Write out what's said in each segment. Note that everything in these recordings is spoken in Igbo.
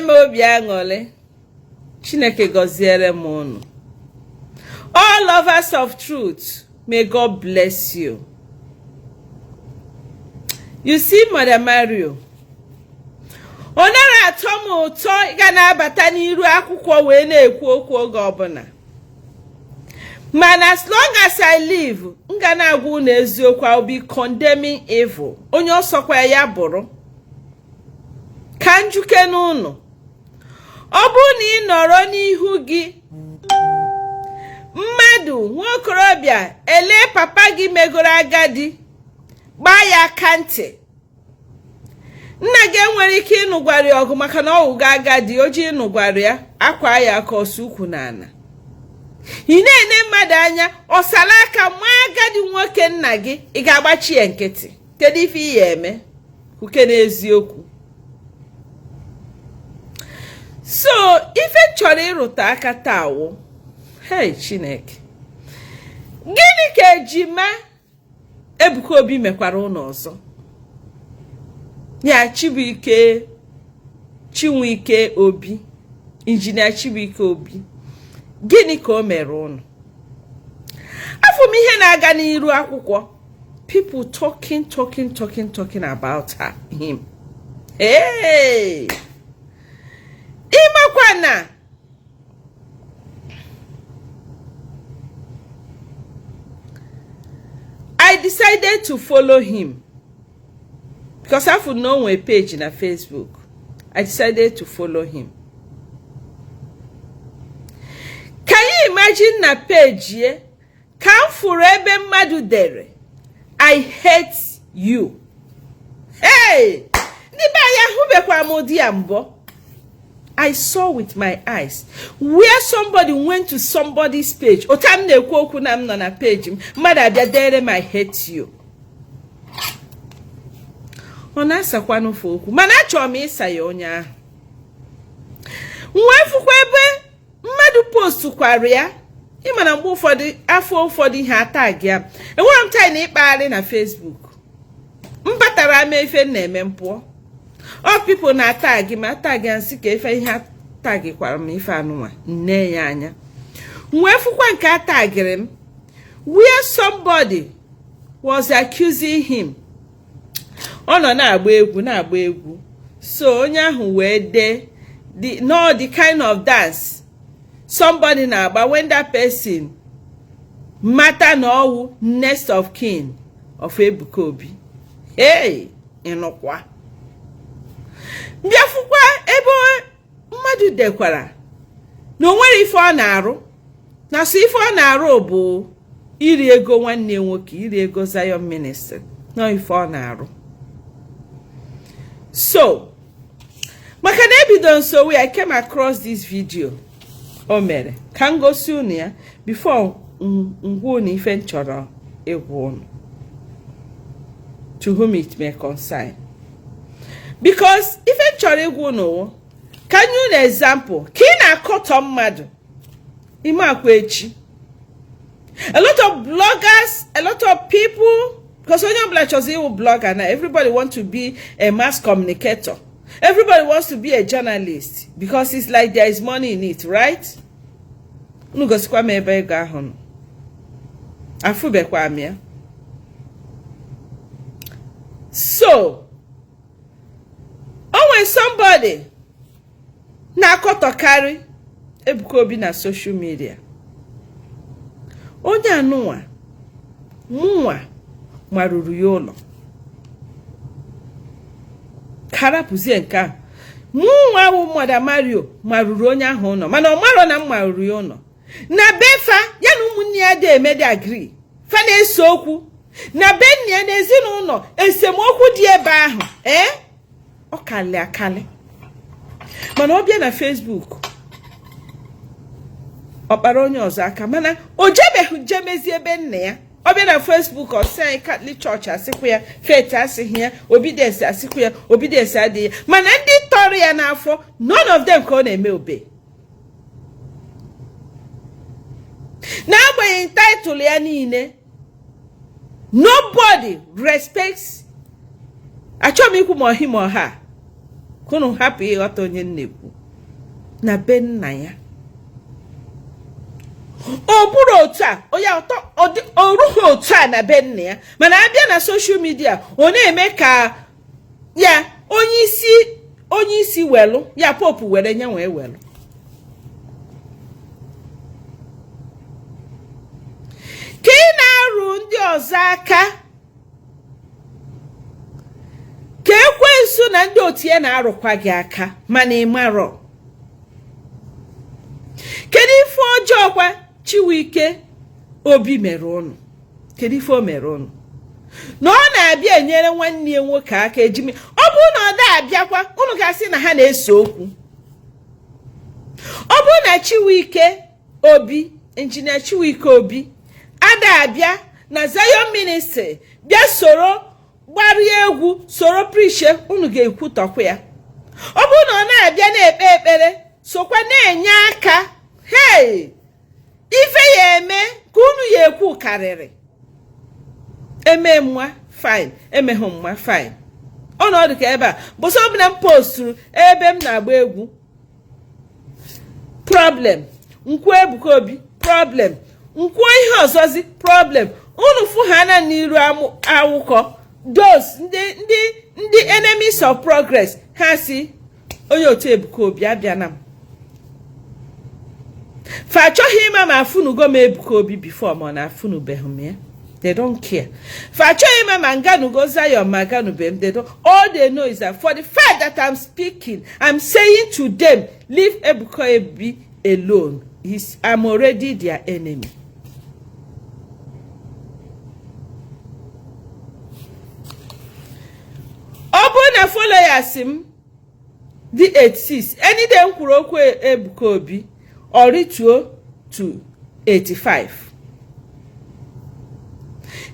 na-enye m obi aṅụrị. Chineke gọziere m unu. All lovers of truth, may God bless you. You see, Mother Mario, ọ nara atọ m ụtọ ịga na-abata n'iru akwụkwọ wee na-ekwu okwu oge ọbụla, mana as long as I live, m ga na-agwa unu eziokwu. I'll be condemning evil, onye ọ sọkwa ya bụrụ. Ka m jụkene unu, ọ bụrụ na ị nọrọ n'ihu gị mmadụ nwaokorobịa ele papa gị megoro agadi gbaa ya aka ntị, nna gị enwere ike ịnụgwara ya ọgụ maka na ọ wụgo agadi, o ji ịnụgwara ya akwa ya aka ọsọ ukwu n'ala. Ị na-ene mmadụ anya ọ sara aka maa agadi nwoke nna gị, ị ga-agbachi ya nkịtị? Kedu ife ị ya eme? Kwukene eziokwu. So ife m chọrọ ịrụta aka taa wụ, hei Chineke, gịnị ka ejima Ebuka Obi mekwara ụnụ ọzọ? Ya Chibuike, Chinwike Obi, Injinia Chibuike Obi, gịnị ka o mere ụnụ? Afụ m ihe na-aga n'iru akwụkwọ, people talking, talking, talking, talking about her, him. Hey! Ị makwa na I decided to follow him because afụ na o nwee page na Facebook. I decided to follow him. Can you imagine na page ye ka m fụrụ ebe mmadụ dere "I hate you"? Hey! Ndị be anyị, ahụbekwa m ụdị ya mbụ. I saw with my eyes where somebody went to somebody's page. Otu m na-ekwu okwu na m nọ na page m, mmadụ abịa dere m "I hate you". Ọ na-asakwanụ fe okwu, mana achọrọ m ịsa ya onye ahụ. M wee fụkwa ebe mmadụ postukwara ya. Ịma na mgbe ụfọdụ afọ ụfọdụ ihe atag ya, enwere m time na ịkpagharị na Facebook. M batara ama ife m na-eme, m pụọ. All people na atag ma atag ya, nsị ka ife ihe atagikwara m ife anụnwa nne ya anya. M wee fụkwa nke atagịrị m where somebody was accusing him. Ọ nọ na-agba egwu, na-agba egwu, so onye ahụ wee dee the no the kind of dance somebody na-agba when that person mata na ọwụ next of kin of Ebuka Obi. Hey, ịnụkwa mbịafụkwa ebe mmadụ dekwara na o nwere ife ọ na-arụ, na so ife ọ na-arụ bụ iri ego nwanne nwoke, iri ego Zion Ministry, na ife ọ na-arụ. So maka na ebido nso, I came across this video o mere ka m gosi unu ya before ngwa unu ife m chọrọ ịgwa unu. To whom it may concern, because ife m chọrọ ịgwa unu wụ ka nye unu example ka ị na-akọtọ mmadụ ime akwa echi. A lot of bloggers, a lot of people, because onye ọbụla chọzi ịwụ blogger na everybody want to be a mass communicator, everybody wants to be a journalist because it's like there is money in it, right? Unu gosikwa m ebe ego ahụ nọ, afụbekwa m ya. So o nwere somebody na-akọtọkarị Ebuka Obi na social media. Onye anụnwa mụnwa marụrụ ya ụlọ, karapụzie nke ahụ. Mụnwa wụ Mother Mario marụrụ onye ahụ ụlọ, mana ọ marọ na m marụrụ ya ụlọ na befa ya na ụmụnne ya dị eme dị agree, fa na-ese okwu na be nne ya na ezinụlọ. Esemokwu dị ebe ahụ ee, ọ kalị akali, mana ọ bịa na Facebook ọ kpara onye ọzọ aka, mana o jebeghị jemezi ebe nna ya. Ọ bịa na Facebook, ọ sị anyị Catholic Church asịkwa ya, faith asịghị ya, obedience asịkwa ya, obedience adịghị ya, mana ndị tọrọ ya n'afọ, none of them ka ọ na-eme obe, n'agbanyeghị title ya niile. Nobody respects. Achọghị m ikwu ma ọhị ma ọha. Ka unu hapụ ịghọta onye m na-ekwu na be nna ya. Ọ bụrụ otu a onye ọtọ o rughị otu a na be nna ya, mana abịa na social media, ọ na-eme ka ya onye isi, onye isi welu ya pope were nye wee welu. Ka ị na-arụ ndị ọzọ aka, ka ekwensu na ndị otu ya na-arụkwa gị aka, mana ị marọ. Kedu ife ọjọọ kwa Chiwike Obi mere ụnụ? Kedu ife o mere ụnụ na ọ na-abịa enyere nwanne ya nwoke aka ejimi? Ọ bụrụ na ọ da-abịakwa, ụnụ ga-asị na ha na-ese okwu. Ọ bụrụ na Chiwike Obi, Engineer Chiwike Obi, ada abịa na Zion Ministry bịa soro gbarie egwu, soro preachie, unu ga-ekwutọkwa ya. Ọ bụrụ na ọ na-abịa na-ekpe ekpere, sokwa na-enye aka, hey, ife ya eme ka unu ya ekwu karịrị. Eme mma, fine. Emeghị mma, fine. Ọnọdụ ka ebe a bụ sọ ọbụla m posturu ebe m na-agba egwu, problem. Nkwuo Ebuka Obi, problem. Nkwuo ihe ọzọzi, problem. Unu fụ ha na n'iru awụkọ those ndị enemies of progress, ha si onye otu Ebuka Obi abịa na m. Fa achọghị ịma ma afụnugo m Ebuka Obi before ma ọ na afụnubeghị m ya. They don't care. Fa achọghị ịma ma nganugo Zion ma ganube m. They don't. All they know is that for the fact that I'm speaking, I'm saying to them, leave Ebuka Obi alone. I'm already their enemy. Ọ bụrụ na followers m dị 86, any day m kwuru okwu Ebuka Obi, ọ rituo to 85.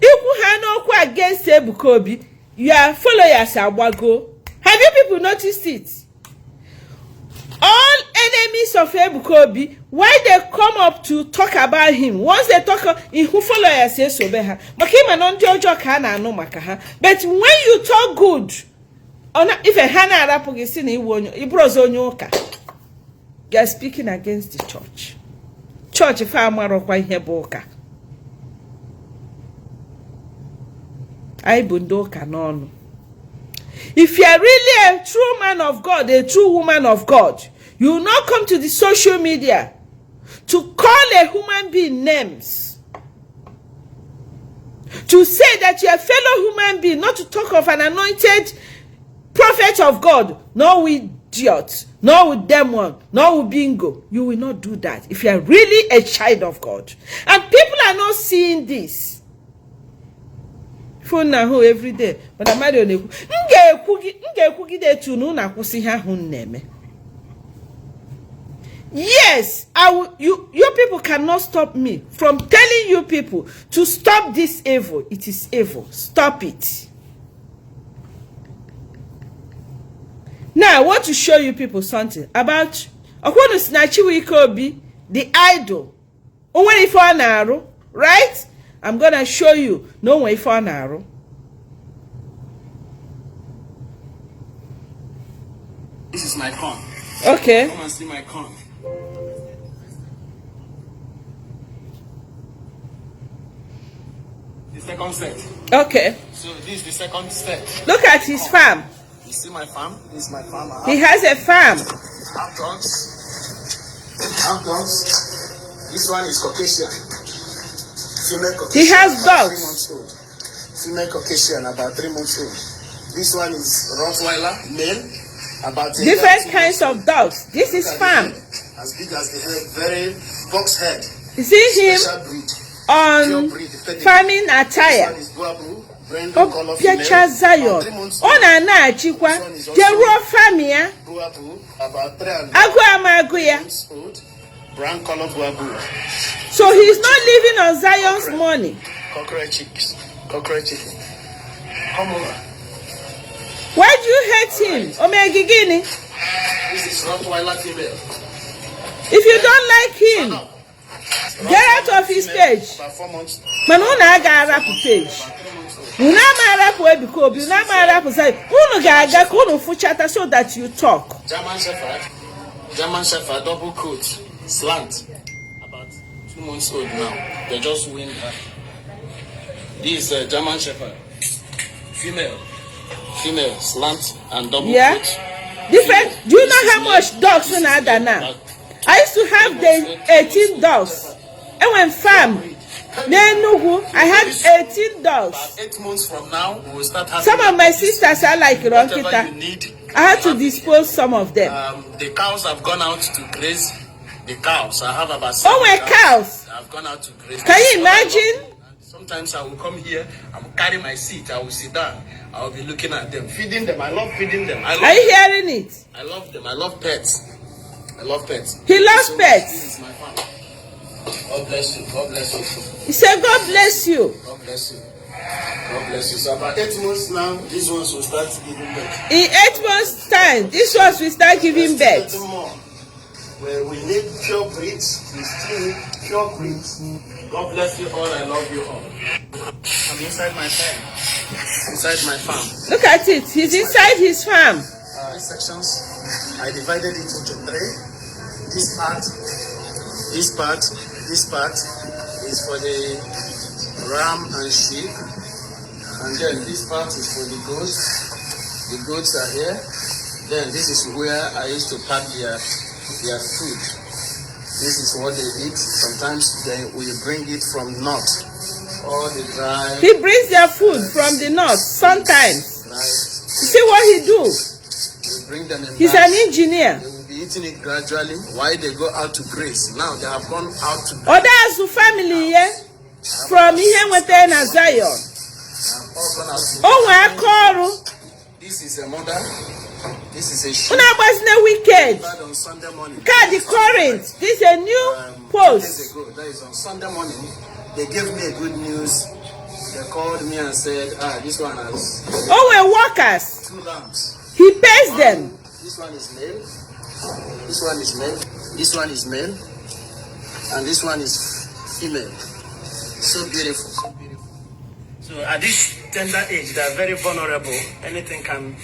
Ikwu ha n'okwu against Ebuka Obi, your followers agbago. Have you people noticed it? All enemies of Ebuka Obi, why they come up to talk about him, once they talk, ihu followers esobe ha, maka ịma na ndị ọjọọ ka a na-anụ maka ha. But when you talk good, ife ha na-arapụ gị si na iwu onye ịbụrụ ọzọ onye ụka, you are speaking against the church. Church fa amarọkwa ihe bụ ụka. Anyị bụ ndị ụka n'ọnụ. If you are really a true man of God, a true woman of God, you will not come to the social media to call a human being names, to say that you are a fellow human being, not to talk of an anointed prophet of God, nor with idiot, nor with demon, nor with bingo. You will not do that if you are really a child of God. And people are not seeing this. Phone na hụ every day, but mmadụ na-ekwu, m ga-ekwugide etu na unu akwụsị ihe ahụ m na-eme. Yes, I will, you people cannot stop me from telling you people to stop this evil. It is evil. Stop it. Now, I want to show you people something about Okwunu si na Chiwike Obi, the idol. O nwere ife ọ na-arụ, right? I'm gonna show you na o nwere ife ọ na-arụ. This is my corn. Okay. Come and see my corn. The second set. Okay. So this is the second set. Look at his farm. You see my farm? This is my farm. I He has a farm. have dogs. I have dogs. This one is Caucasian. Female Caucasian. He has about dogs. 3 months old. Female Caucasian, about 3 months old. This one is Rottweiler, male, about a year Different 2 kinds months of dogs. This is Look at the farm. head. As big as the head, very box head. You see him Special breed. Pure on breed, pedigree. farming This attire. one is Boerboel, brand new color female, Ọ bịacha Zion, about 3 months ọ old. na-anaghachikwa jeruo farm ya. Boerboel, about three and Agụ ama agụ ya. months old. Brown color Boerboel. So he's not living on Zion's money. Cockerel chicks. Cockerel chicken. Come over. Why do you hate him? O mee gị gịnị? This is Rottweiler female. If you don't like him, Up. get out of his Female, page. About 4 months. Mana unu aga arapụ page. About 3 months. months old. Unu ama arapụ Ebuka Obi, unu ama arapụ Zion. Unu ga-aga ka unu fụchata so that you talk. German Shepherd, German Shepherd, double coat, slant. About 2 months old now. They just weaned her. This is a German Shepherd, female, female, slant and double coat. Different. Do you know how much dogs na-ada now? I used to have the 18 dogs. Enwe farm n'Enugu, I had 18 dogs. About 8 months from now, we will start having Some of my sisters are like whatever nkịta. you need. I had to dispose some of them. The cows have gone out to graze. The cows. I have about O seven nwere cows. I've gone out to graze. Can This you is what I love imagine? doing. And sometimes I will come here, I will carry my seat, I will sit down, I will be looking at them, feeding them. I love feeding them. I love, Are you hearing it? I love them. I love pets. I love pets. He loves So pets. this is my farm. God bless you. God bless you. He said, God bless you. God bless you. God bless you. So about 8 months now, these ones will start giving birth. In 8 months' time, these ones will start giving We're still birth. getting more. Where we need pure breeds, we still need pure breeds. God bless you all. I love you all. I'm inside my farm. Inside my farm. Look at it. He's inside his farm. Sections. I divided it into three. This part, this part, this part is for the ram and sheep, and then this part is for the goats. The goats are here. Then this is where I used to pack their food. This is what they eat. Sometimes they we bring it from north. All the dry He brings their food from the north sometimes. dry. You see what he do? We bring them in He's an bags. engineer. They will be eating it gradually while they go out to graze. Now they have gone out to Ọ da-azụ family ya from ihe nwetara na Zion. Have all gone out to O nwee aka ọrụ. This is a mother. This is a sheep. Unu agbazina wicked. Delivered on Sunday morning. Ka the current. This is a new 2 days post. ago, that is on Sunday morning, they gave me a good news. They called me and said, "Ah, this one has O nwee workers. two lambs." He pays them. This one is male. This one is male. This one is male. And this one is female. So beautiful. So beautiful. So at this tender age, they are very vulnerable. Anything can,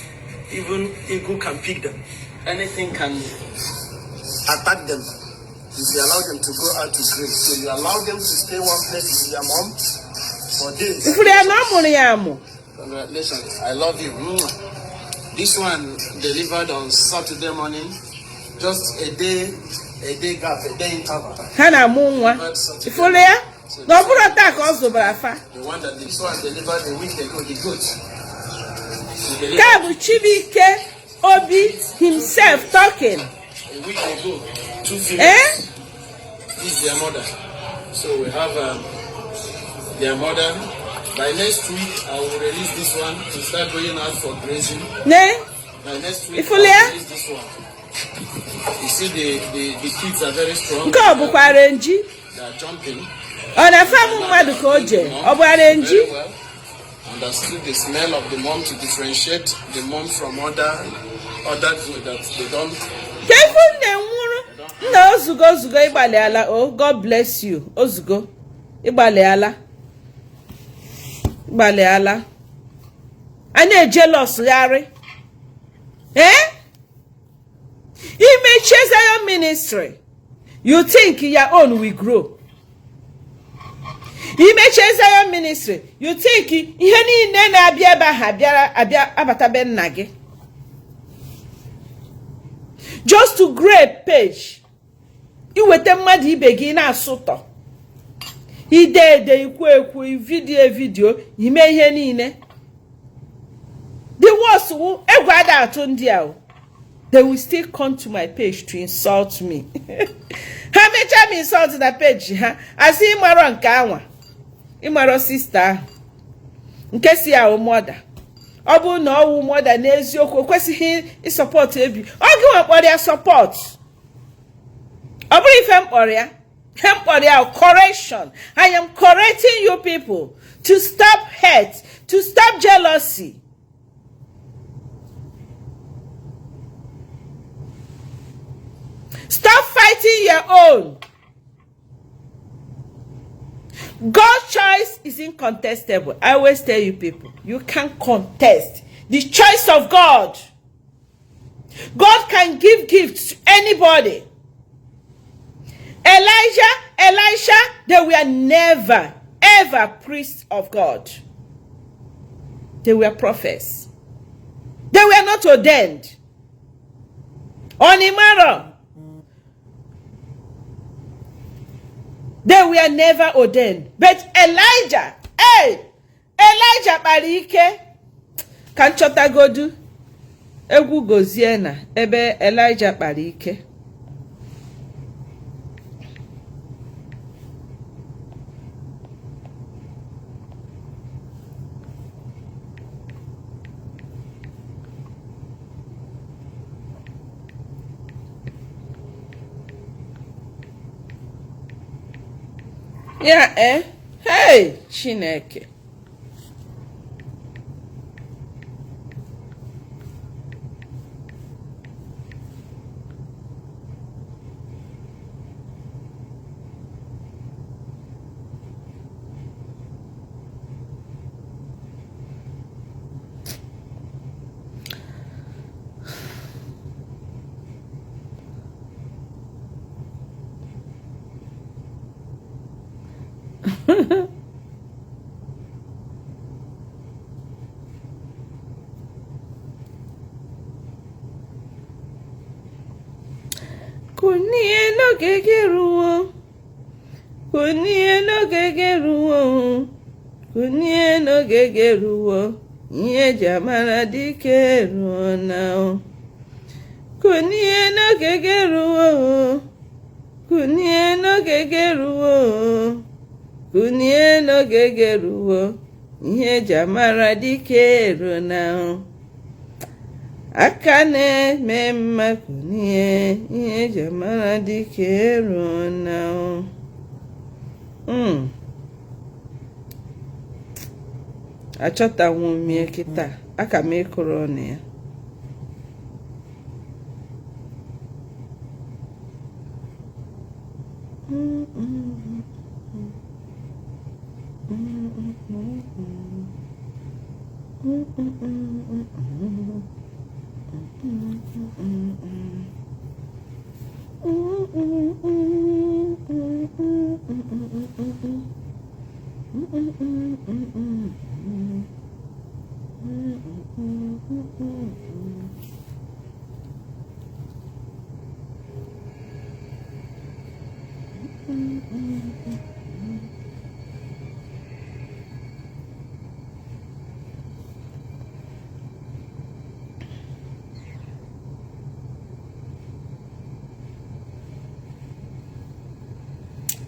even eagle can pick them. Anything can attack them if you allow them to go out to graze. So you allow them to stay one place with their mom for days. Ifuru ya na ọ mụrụ ya amụ. Congratulations. I love you. Mwah. This one delivered on Saturday morning. Just a day gap, a day interval. Ha na-amụ nwa. Ifuru ya na ọ bụrụ taa ka ọ zụbara fa. The one that this one delivered a week ago, the goat. He Nke delivered a bụ Chibuike Obi himself talking. a week ago, two females. Eh? This is their mother. So we have their mother. By next week, I will release this one to start going out for grazing. Ne? By next week, I Ifuru ya? will release this one. You see, the kids are very strong. Nke a bụkwa renji. They are jumping. Ọ na farm mmadụ ka o jee. Ọ bụ renji? Very well. Understood the smell of the mom to differentiate the mom from other goat that they don't. Ka ifu nne nwụrụ nna. Ozugo, ozugo, ịgbalịala o. God bless you. Ozugo, ịgbalịala, ịgbalịala. A na-eje lọsgharị ee imechie Zion Ministry, you think your own will grow. Imechie Zion Ministry, you think ihe niile na-abịa ebe ahụ abịara abịa abatabe nna gị just to grow a page. Iweta mmadụ ibe gị na-asụtọ, ide ede, ikwu ekwu, video video, ime ihe niile. The worst wụ egwu ada atụ ndị a o. They will still come to my page to insult me. Ha mechaa m insult na page ha, asị ịmarọ nke anwa, ịmarọ sister ahụ nke si ya mother. Ọ bụrụ na ọ wụ mother n'eziokwu, o kwesịghị ịsupport ebi ọ gị nwe kpọrọ ya support. Ọ bụrụ ife m kpọrọ ya, ihe m kpọrọ ya correction. I am correcting you people to stop hate, to stop jealousy. Stop fighting your own. God's choice is incontestable. I always tell you people, you can't contest the choice of God. God can give gifts to anybody. Elijah, Elisha, they were never, ever priests of God. They were prophets. They were not ordained. Onimaro. They were never ordained. But Elijah, hey, Elijah kpara ike. Ka m chọtagodu egwu gozie na ebe Elijah kpara ike. Ya eh hey Chineke. Kunie n'oge gị eruwo, kunie n'oge gị eruwo, kunie n'oge gị eruwo, ihe eji amara dike eruo na o. Kunie n'oge gị eruwo, kunie n'oge gị eruwo, kunie n'oge gị eruwo, ihe eji amara dike eruo na o. Aka na-eme mma kunie, ihe eji amara dike eruo na o. Achọtanwu m ya kịta, aka m ịkụrụ ọnụ ya.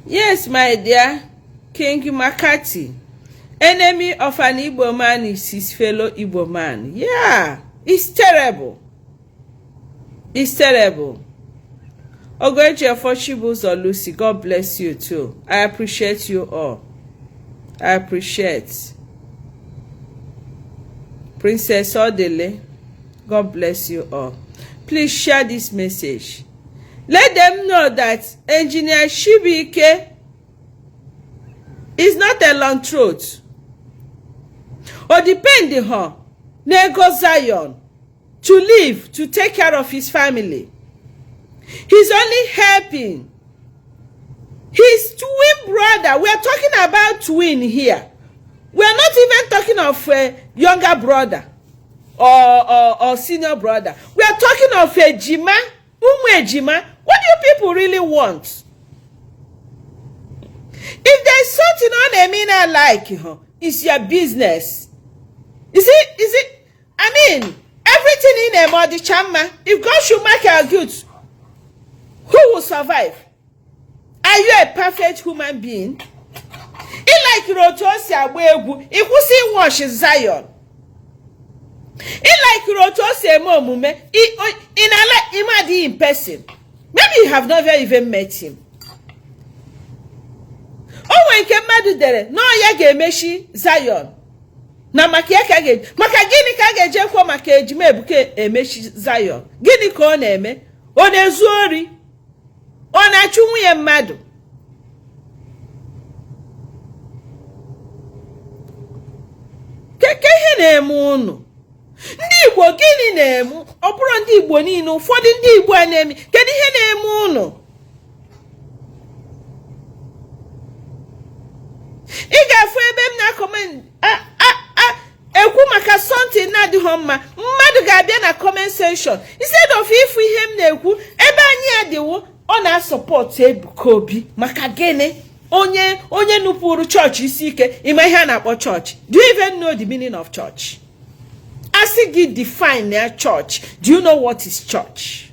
Yes, my dear King Makati, enemy of an Igbo man is his fellow Igbo man. Yeah, it's terrible. It's terrible. Ogoechi Ofochibuzo Lucy, God bless you too. I appreciate you all. I appreciate. Princess Odele, God bless you all. Please share this message. Let them know that Engineer Chibuike is not a long throat. Or depend on n'ego Zion to live, to take care of his family. He's only helping his twin brother. We are talking about twin here. We are not even talking of a younger brother or senior brother. We are talking of ejima, ụmụ ejima. What do you people really want? If there's something on Emina like, huh, it's your business. Is it? I mean, everything in a modi chama. If God should mark our goods, who will survive? Are you a perfect human being? Ị likiri otu o si agba egwu, ị kwụsị ịwatch Zion. Ị likiri otu o si eme omume, ị na-ala ịmadị in person. Maybe you have never even met him. O nwere nke mmadụ dere na ọ ya ga-emechi Zion. Na maka ya ka a ga-eji, maka gịnị ka a ga-eji kwuo maka ejima Ebuka emechi Zion? Gịnị ka ọ na-eme? Ọ na-ezu ori? Ọ na-achụ nwunye mmadụ? Ke ihe na-eme unu ndị Igbo? Gịnị na-eme? Ọ bụrọ ndị Igbo niile, ụfọdụ ndị Igbo a na-eme. Kedu ihe na-eme unu? Ị ga-afụ ebe m na-acomment ekwu maka something na-adịghị mma, mmadụ ga-abịa na comment section, instead of ịfụ ihe m na-ekwu, ebe anyị adịwo, ọ na-asupport Ebuka Obi. Maka gịnị? Onye onye nupụrụ chọọchị isi ike. Ịma ihe a na-akpọ chọọchị? Do you even know the meaning of church? Asị gị define ya, church, do you know what is church?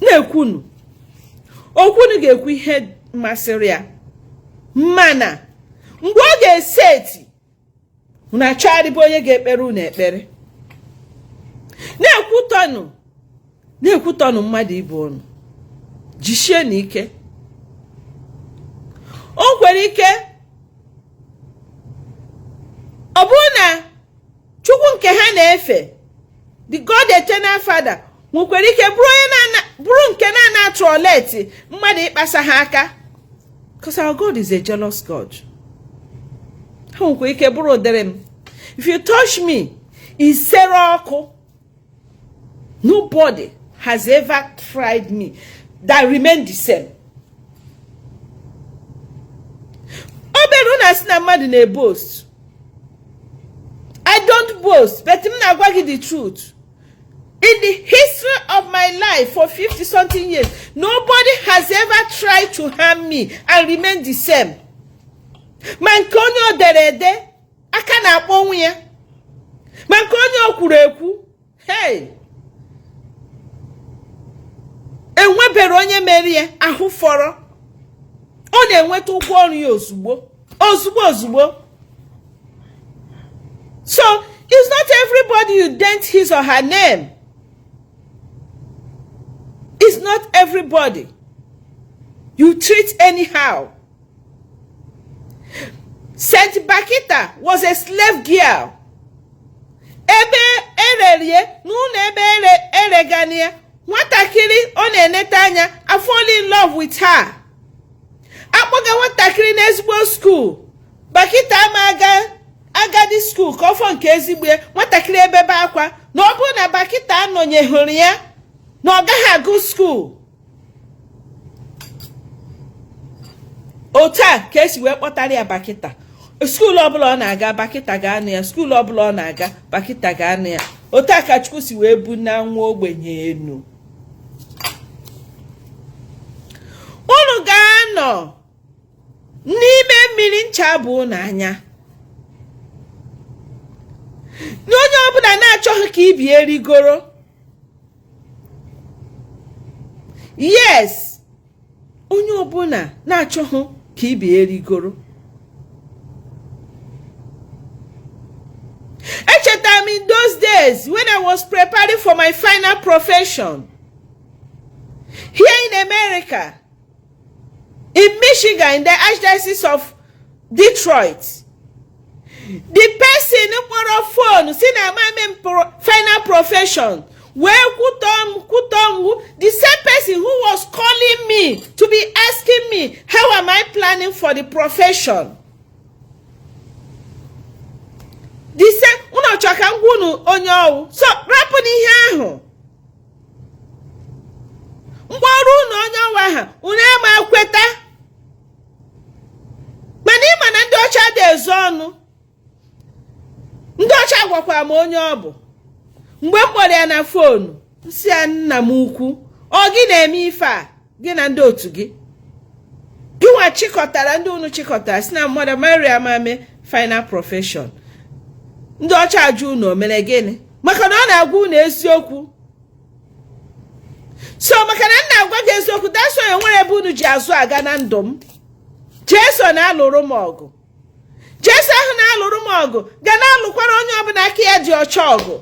Na-ekwunu okwunu, ga-ekwu ihe masịrị ya, mana mgbe ọ ga-eseti unu achọgharịba onye ga-ekpere unu ekpere. Na-ekwutọnụ, na-ekwutọnụ mmadụ ibe unu. Jisie n'ike. O nwere ike ọ bụrụ na Chukwu nke ha na-efe, the God Eternal Father, nwekwara ike bụrụ onye bụrụ nke na-ana tolerate mmadụ ịkpasa ha aka, because our God is a jealous God. Ha nwekwara ike bụrụ ụdịrị m, if you touch me, isere ọkụ. Nobody has ever tried me that remain the same. Obere unu asị na mmadụ na-eboast. I don't boast, but m na-agwa gị the truth. In the history of my life for 50 something years, nobody has ever tried to harm me and remain the same. Ma nke onye o dere ede aka na-akpọ onwe ya, ma nke onye o kwuru ekwu, hey, enwebere onye mere ya ahụ fọrọ. Ọ na-enweta ụgwọ ọrụ ya ozugbo ozugbo ozugbo. So it's not everybody you dent his or her name. It's not everybody you treat anyhow. Saint Bakita was a slave girl. Ebe ererie n'ụlọ ebe ereganie nwatakịrị ọ na-eneta anya, a fall in love with her. Akpọga nwatakịrị n'ezigbo school, Bakita ama aga agadi school ka ọfọ nke ezigbo ya. Nwatakịrị ebebe akwa na ọ bụrụ na Bakita anọnyehụrụ ya na ọ gaghị agụ school. Otu a ka esi wee kpọtara ya Bakita. School ọbụla ọ na-aga, Bakita ga-anọ ya. School ọbụla ọ na-aga, Bakita ga-anọ ya. Otu a ka Chukwu si wee bu na nwa ogbenye enu. Unu ga-anọ n'ime mmiri ncha bụ unu anya. Na onye ọbụla na-achọghị ka ibie rigoro, yes, onye ọbụla na-achọghị ka ibie rigoro. Echetara m in those days when I was preparing for my final profession here in America, in Michigan, in the Archdiocese of Detroit, the person kpọrọ phone si na amami m final profession wee kwutọ m, kwutọ m, the same person who was calling me to be asking me how am I planning for the profession, the same. Unu chọ ka m gwa unu onye ọwụ, so rapụ n'ihe ahụ. Mgbaọrụ unu onye ọwa ha, unu ama kweta. Mana ịma na ndị ọcha dị ezo ọnụ. Ndị ọcha gwakwara m onye ọ bụ. Mgbe m kpọrọ ya na phone, nsị ya, "Nna m ukwu, ọ gị na-eme ife a, gị na ndị otu gị, gị nwa chịkọtara ndị unu chịkọtara si na mmadụ Maria amame final profession?" Ndị ọcha ajụ unu o mere gịnị, maka na ọ na-agwa unu eziokwu. So maka na m na-agwa gị eziokwu, that's why enwere ebe unu ji azụ aga na ndụ m. Jeso na-alụrụ m ọgụ. Jesu ahụ na-alụrụ m ọgụ ga na-alụkwara onye ọbụla aka ya dị ọcha ọgụ.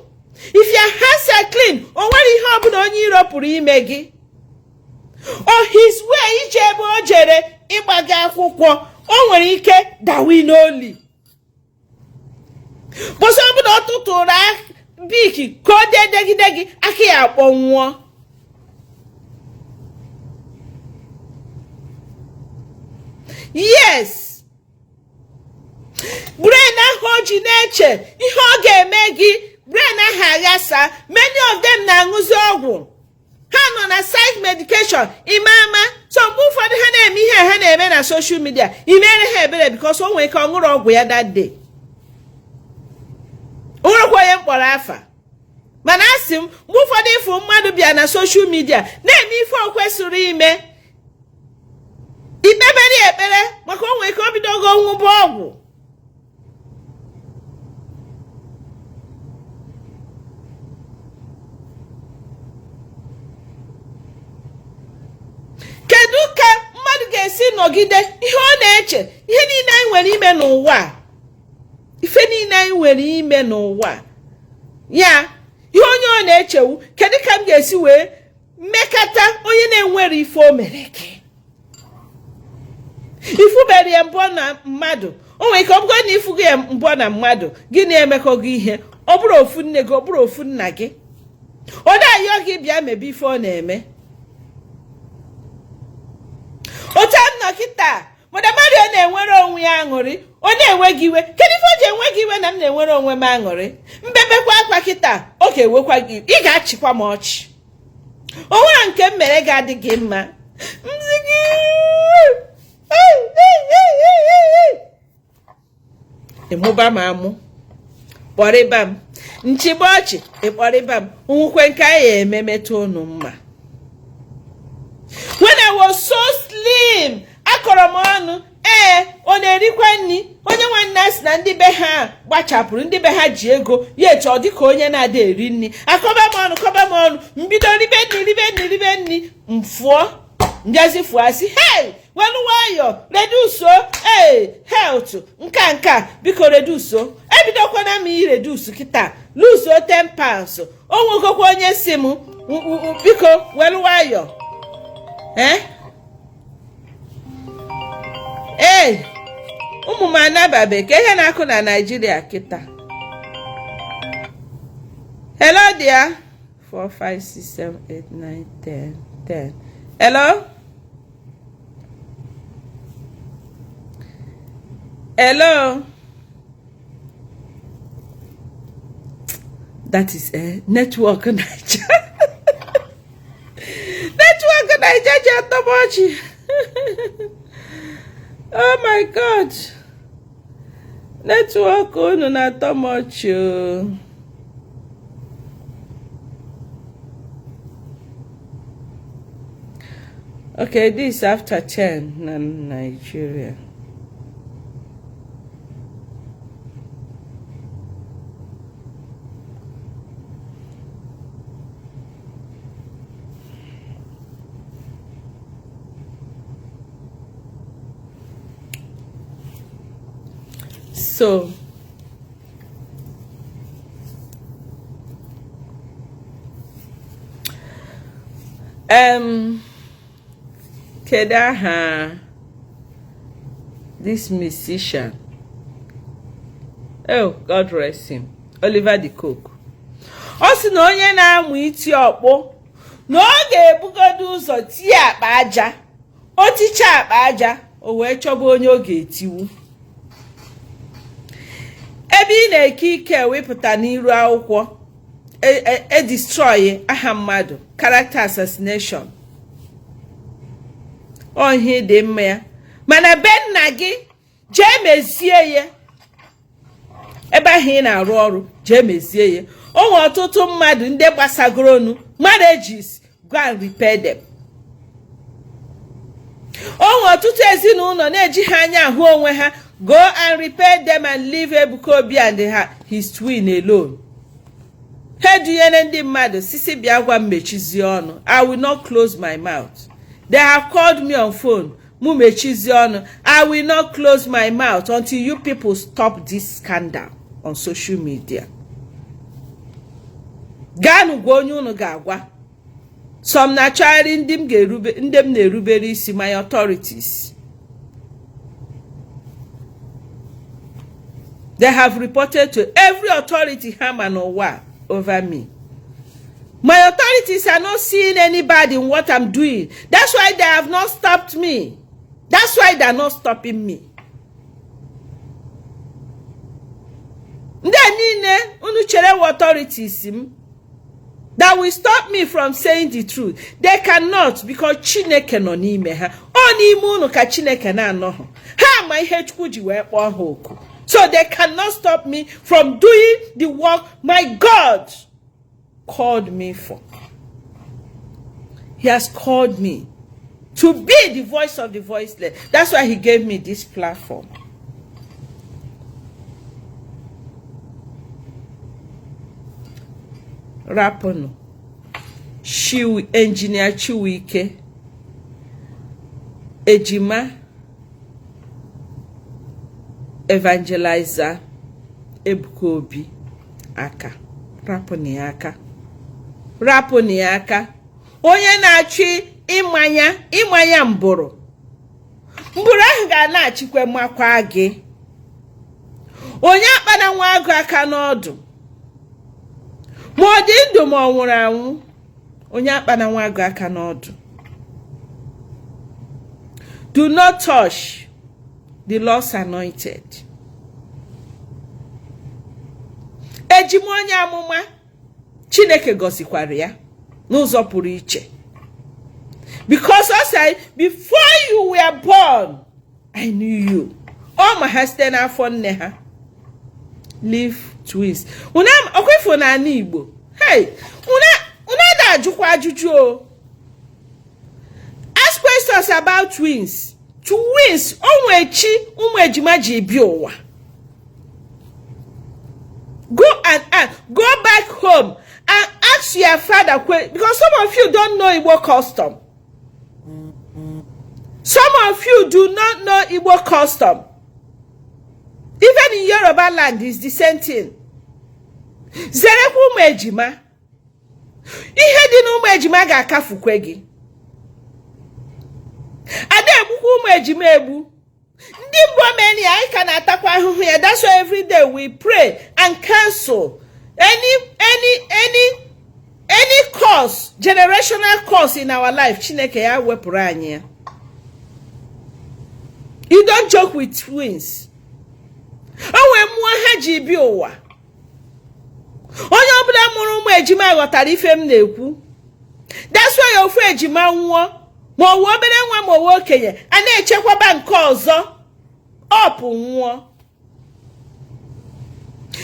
If your hands are clean, o nwere ihe ọbụla onye iro pụrụ ime gị. On his way ije ebe o jere ịgba gị akwụkwọ, o nwere ike dawi n'oli bụsọ ọbụla ọ tụtụrụ biki ka o dee degide gị, aka ya akpọnwụọ. Yes, brain ahụ o ji na-eche ihe ọ ga-eme gị, brain ahụ aghasa. Many of them na-aṅụzi ọgwụ, ha nọ na psych medication. Ime ama so mgbe ụfọdụ ha na-eme ihe ha na-eme na social media, imere ha ebere because o nwere ike ọ ṅụrụ ọgwụ ya that day. O nwerekwa onye mkpọrọ afa, mana asị m, mgbe ụfọdụ ịfụ mmadụ bịa na social media na-eme ife o kwesịrị ime, ikpebere ya ekpere maka o nwere ike o bidogo ṅụba ọgwụ. Kedu ka mmadụ ga-esi nọgide ihe ọ na-eche, ihe niile anyị nwere ime n'ụwa a, ife niile anyị nwere ime n'ụwa ya, ihe onye ọ na-echewu, kedu ka m ga-esi wee mekata onye na-enwere ife o mere gị? Ifubere ya mbọ na mmadụ, o nwere ike ọ bụrụ na ifugo ya mbọ na mmadụ, gị na-emekọgo ihe, ọ bụrụ ofu nne gị, ọ bụrụ ofu nna gị, ọ na-ayọ gị bịa mebe ife ọ na-eme. Otu a nọ kịta, Mother Mario na-enwere onwe ya aṅụrị, ọ na-enwe gị iwe. Kedu ife o ji enwe gị iwe na m na-enwere onwe m aṅụrị? Mbebekwa akwa kịta, ọ ga-ewekwa gị, ị ga-achịkwa m ọchị. O nwere nke m mere ga-adị gị mma? M sị gị ịmụba m amụ, kpọrịba m nchigba ọchị, ịkpọrịba m nwukwe nke anyị eme metụ unu mma. When I was so slim, akọrọ m ọnụ, ee, ọ na-erikwa nri. Onye nwanne sị na ndị be ha gbachapụrụ, ndị be ha ji ego ya, eche ọ dịka onye na-ada eri nri. Akọba m ọnụ, kọba m ọnụ, mbido ribe nri, ribe nri, ribe nri, m fụọ mbịazi fụọ, asị, "Hey, welu nwayọ, reduce ee health nka nka, biko reduce." Ebidokwana m ireduce kịta, lose 10 pounds. O nwegokwa onye si m, "Biko welu nwayọ." Ee ee, ụmụ m anababe ka ihe na-akụ na Naijiria kịta. Hello there. 4 5 6 7 8 9 10 10. Hello, hello. That is a network Naija. Network Naija ji atọ m ọchị. Oh my God, network unu na-atọ m ọchị o. Okay, this is after 10 na Nigeria. So, kedu aha this musician? Oh, God rest him, Oliver De Coque. Ọ sị na onye na-amụ iti ọkpọ, na ọ ga-ebugodo ụzọ tie akpa aja. O tichaa akpa aja, o wee chọba onye ọ ga-etiwu. Ebe ị na-eke ike wepụta n'iru akwụkwọ edestroy aha mmadụ, character assassination, ọ ihe dị mma ya. Mana be nna gị, jee mezie ya. Ebe ahụ ị na-arụ ọrụ, jee mezie ya. O nwere ọtụtụ mmadụ ndị gbasagoronu marriages, go and repair them. O nwere ọtụtụ ezinụlọ na-eji ha anya ahụ onwe ha, go and repair them and leave Ebuka Obi and his twin alone. Ha edunyere ndị mmadụ sisi bịa gwa m mechizie ọnụ. I will not close my mouth. They have called me on phone, mụ mechizie ọnụ. I will not close my mouth until you people stop this scandal on social media. Gaanụ gwa onye unu ga-agwa. Some na-achọgharị ndị m ga-erube, ndị m na-erubere isi, my authorities. They have reported to every authority ha ma n'ụwa over me. My authorities are not seeing any bad in what I'm doing. That's why they have not stopped me. That's why they are not stopping me. Ndị a niile unu chere wụ authorities m that will stop me from saying the truth, they cannot, because Chineke nọ n'ime ha. Ọ n'ime unu ka Chineke na-anọghị. Ha ma ihe Chukwu ji wee kpọọ ha oku. So they cannot stop me from doing the work my God called me for. He has called me to be the voice of the voiceless. That's why he gave me this platform. Rapụnụ Engineer Chiwike Ejima Evangelizer Ebuka Obi aka. Rapụnụ ya aka, rapụnụ ya aka. Onye na-achọ ịmanya ịmanya mbụrụ mbụrụ ahụ ga na-achịkwa makwa gị. Onye akpana nwa agụ aka n'ọdụ, ma ọ dị ndụ ma ọ nwụrụ anwụ, onye akpana nwa agụ aka n'ọdụ. Do not touch the Lord's anointed. Ejima onye amụma, Chineke gọzikwara ya n'ụzọ pụrụ iche, because ọ sị, "Before you were born, I knew you." Ọ ma ha site n'afọ nne ha. Leave twins. Ọkwefu n'ala Igbo, hey, unu ada ajụkwa ajụjụ o. Ask questions about twins. Twins, onwe chi ụmụ ejima ji bi ụwa. Go and ask. Go back home and ask your father, because some of you don't know Igbo custom. Some of you do not know Igbo custom. Even in Yoruba land is the same thing. Zerekwa ụmụ ejima. Ihe dị n'ụmụ ejima ga-akafukwe gị. Ada egbukwa ụmụ ejima egbu. Ndị mbụ omeni anyị ka na-atakwa ahụhụ ya. That's why every day we pray and cancel any curse, generational curse in our life. Chineke ya wepụrụ anyị ya. You don't joke with twins. O nwee mmụọ ha ji bi ụwa. Onye ọbụla mụrụ ụmụ ejima ghọtara ife m na-ekwu. That's why ofu ejima nwụọ, ma ọ wụ obere nwa ma ọ wụ okenye, a na-echekwaba nke ọzọ ọpụ nwụọ.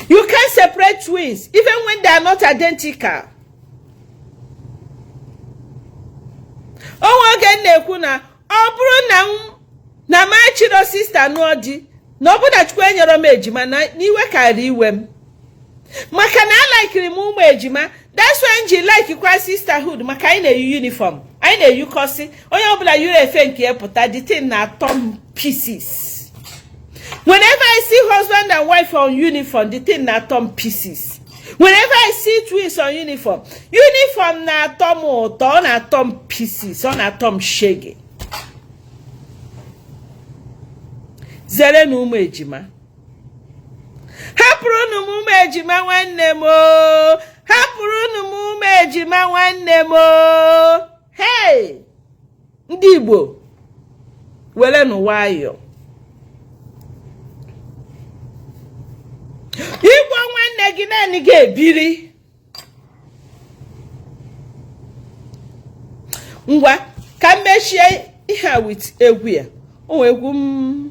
You can't separate twins even when they are not identical. Onwe oge m na-ekwu na ọ bụrụ na m na m achịrọ sister nụọ di, na ọ bụrụ na Chukwu enyere m ejima, na n'iwe karịrị iwe m, maka na alikiri m ụmụ ejima. That's why m ji likekwa sisterhood, maka anyị na-eyi uniform, anyị na-eyikọsị, onye ọbụla yiri efe nke ya pụta. The thing na-atọ m pieces. Whenever I see husband and wife on uniform, the thing na-atọ m pieces. Whenever I see twins on uniform, uniform na-atọ m ụtọ, ọ na-atọ m pieces, ọ na-atọ m shege. Zere na ụmụ ejima. Hapụrụnụ m ụmụ ejima nwanne m o. Hapụrụnụ m ụmụ ejima nwanne m o. Hey, ndị Igbo, werenụ nwayọọ. Igbo nwanne gị naanị ga-ebiri. Ngwa, ka m mechie ihe a with egwu ya. O nwee egwu m,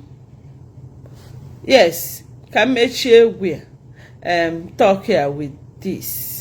yes, ka m mechie egwu ya, talk here with this.